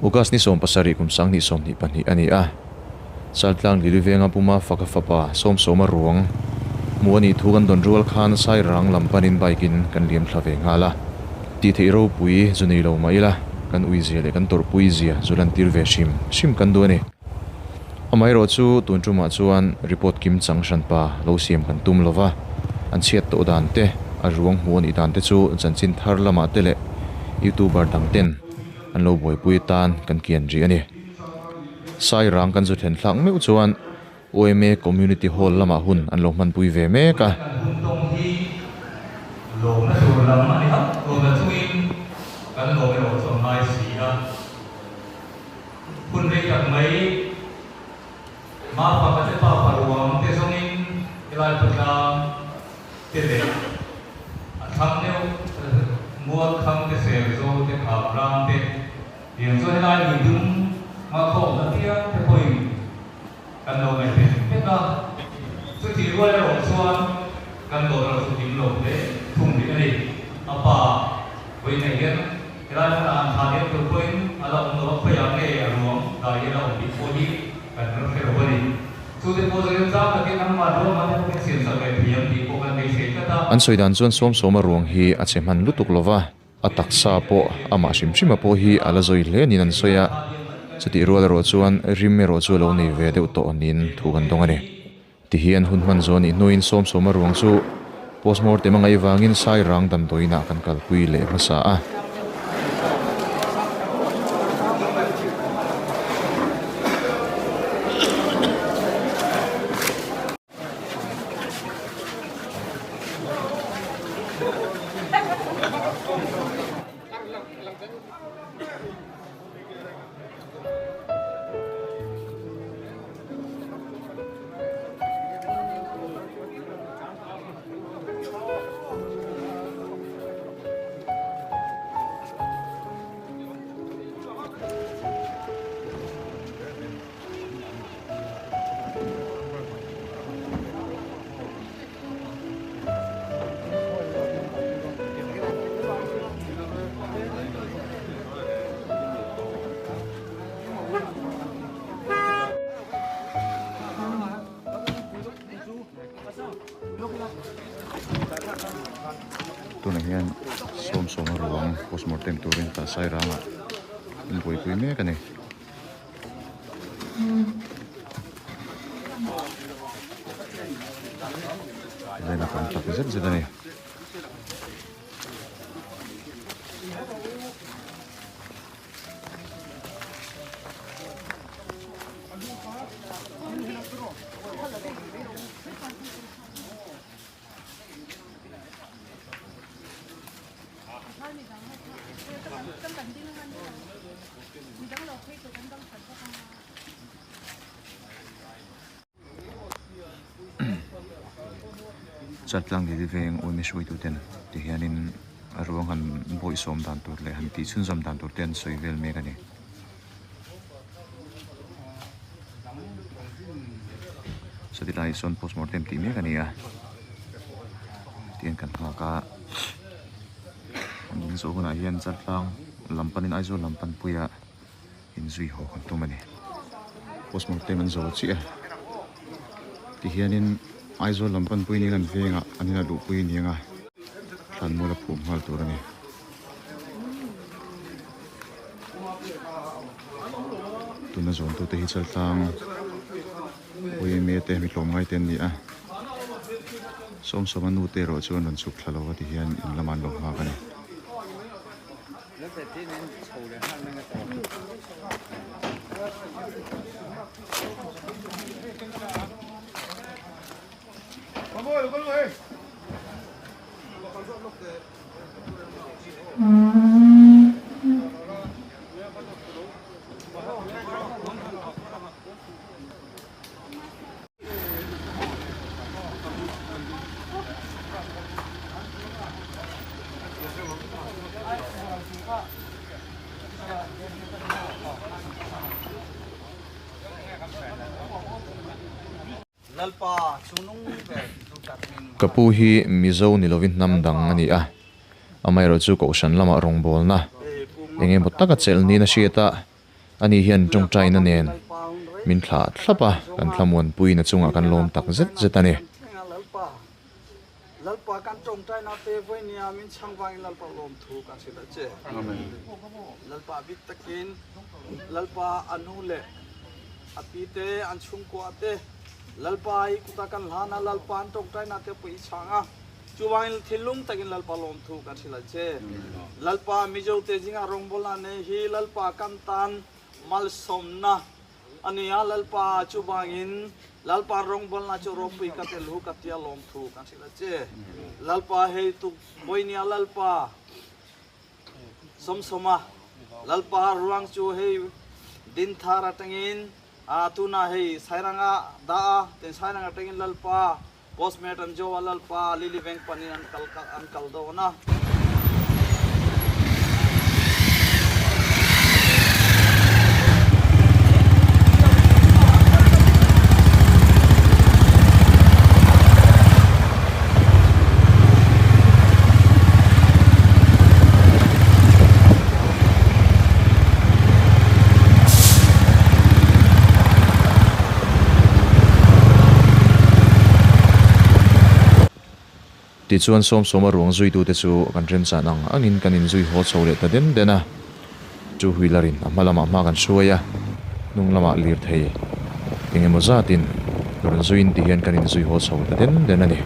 August ni 17 kum 2022 a ni a. Chaltlang Lili venga puma faka fapa sawmsawma ruang hmuh a nih thu kan dawn rual khan Sairang lam panin bike in kan liam thla ve nghal a. Tih theih ropui zu nei lo mah ila kan ui zia leh kan tawrhpui zia zu lantir ve hrim hrim kan duh a ni. Amaherawh chu tun tumah chuan report kim chang hranpa lo siam kan tum lova, an chhiat tawh dan te, a ruang hmuh a nih dan te chu chanchin thar lamah te leh youtuber dang ten an lo buaipui atan kan kian rih a ni. Sairang kan zu thlen thlak meuh chuan OMA Community Hall lamah hun an lo hmanpui ve mek a. Kan hun tawng hi lawmna tur lam a ni hauh lo na chungin kan lawm erawh chu a ngai si a. Hun rei tak mai Mapa ka te pa paruang te zawngin helai khawtlang te leh a thlang deuh mual kham te sel zo te kham ram te tiang chuan helai lui dum nghahkhawm na piang te pawhin kan lo ngaihven vek a, chutih rual erawh chuan kan dawt erawh chu kim lo hle thung rih a ni. A pa vawiin ah hian helai hmunah an thah liam tur pawhin a la awm lo a, khawiah nge a ruang dai hian a awm tih pawh hi kan la hre lo a ni. Chute pawh chu remchang takin anmah ruangah te pawh kan siam sak ve thei ang tih pawh kan beisei tlat a. An sawi dan chuan sawmsawma ruang hi a che hman lutuk lo va. A taksa pawh amah hrim hrima pawh hi a la zawi hle niin an sawi a, chutih rual erawh chuan rim erawh chu a lo nei ve deuh tawh niin thu kan dawng a ni. Tihian hun hman zawh nih hnuin sawmsawma ruang chu postmortem a ngaih vangin Sairang damdawiinah kan kalpui leh hmasa a. Tunah hian sawmsawma ruang postmortem turin tah sairangah an buaipui mek a ni. Lena tam tak zet zet a ni. Chaltlang leh veng awm i hruaitu ten ti hianin a ruang han bawihsawm dan tur leh han tih chhunzawm dan tur te an sawi vel mek a ni. Sawti lai sawn postmortem tih mek a ni a tihian kan nghak a an in zawh hunah hian chaltlang lam panin Aizawl lam panpuia inzui haw kan tum a ni postmortem an zo chiah a tihianin Aizawl lam panpui niin an vengah an inah luhpui a ni ang a thlanmual a phum nghal tur a ni. Tuna zawntute hi chaltlang yma te mi tlawmngai te an ni a sawmsawma nu te erawh chuan rawn chhuk thla lo a ti hian in lamah an lo nghak a ni. Ka pu hi Mizo ni lovin hnam dang a ni a, amaherawhchu Kohhran lamah rawngbawlna eng emaw taka chelh niin a hriat a. Ani hian tawngtaina nen min thlah thlap a, kan thlamuanpuiin a chungah kan lawm tak zet zet a ni. Lalpa kan tawngtaina te vawinia min chhang vangin Lalpa lawmthu kan hrilh a che. Lalpa bik takin Lalpa a nu leh a pi te an chhungkua te Lalpa i kuta kan hlan a Lalpa an tawngtaina te pawh i chhang a chuvangin thinlung takin Lalpa lawmthu kan hrilh a che. Lalpa Mizo te zingah rawngbawlna nei hi Lalpa kan tan malsawmna A ni a, Lalpa chuvangin Lalpa rawngbawlna chu ropui ka tel hu ka tia lawmthu kan hrilh a che. Lalpa hei tuk vawinia Lalpa sawmsawma Lalpa ruang chu hei Dinthar atangin a tunah hei Sairanga dah a, tin Sairang atangin Lalpa Postmortem Joa Lalpa Lily Veng panin an kal an kal dawn a. Tichuan Sawmsawma ruang zuitute chu kan remchan ang angin kan inzui haw chho leh ta den den a. Two wheeler in a hma lamah hma kan hruai a, hnung lamah lirthei eng emaw zatin rawn zuiin ti hian kan inzui haw chho ta den den a ni.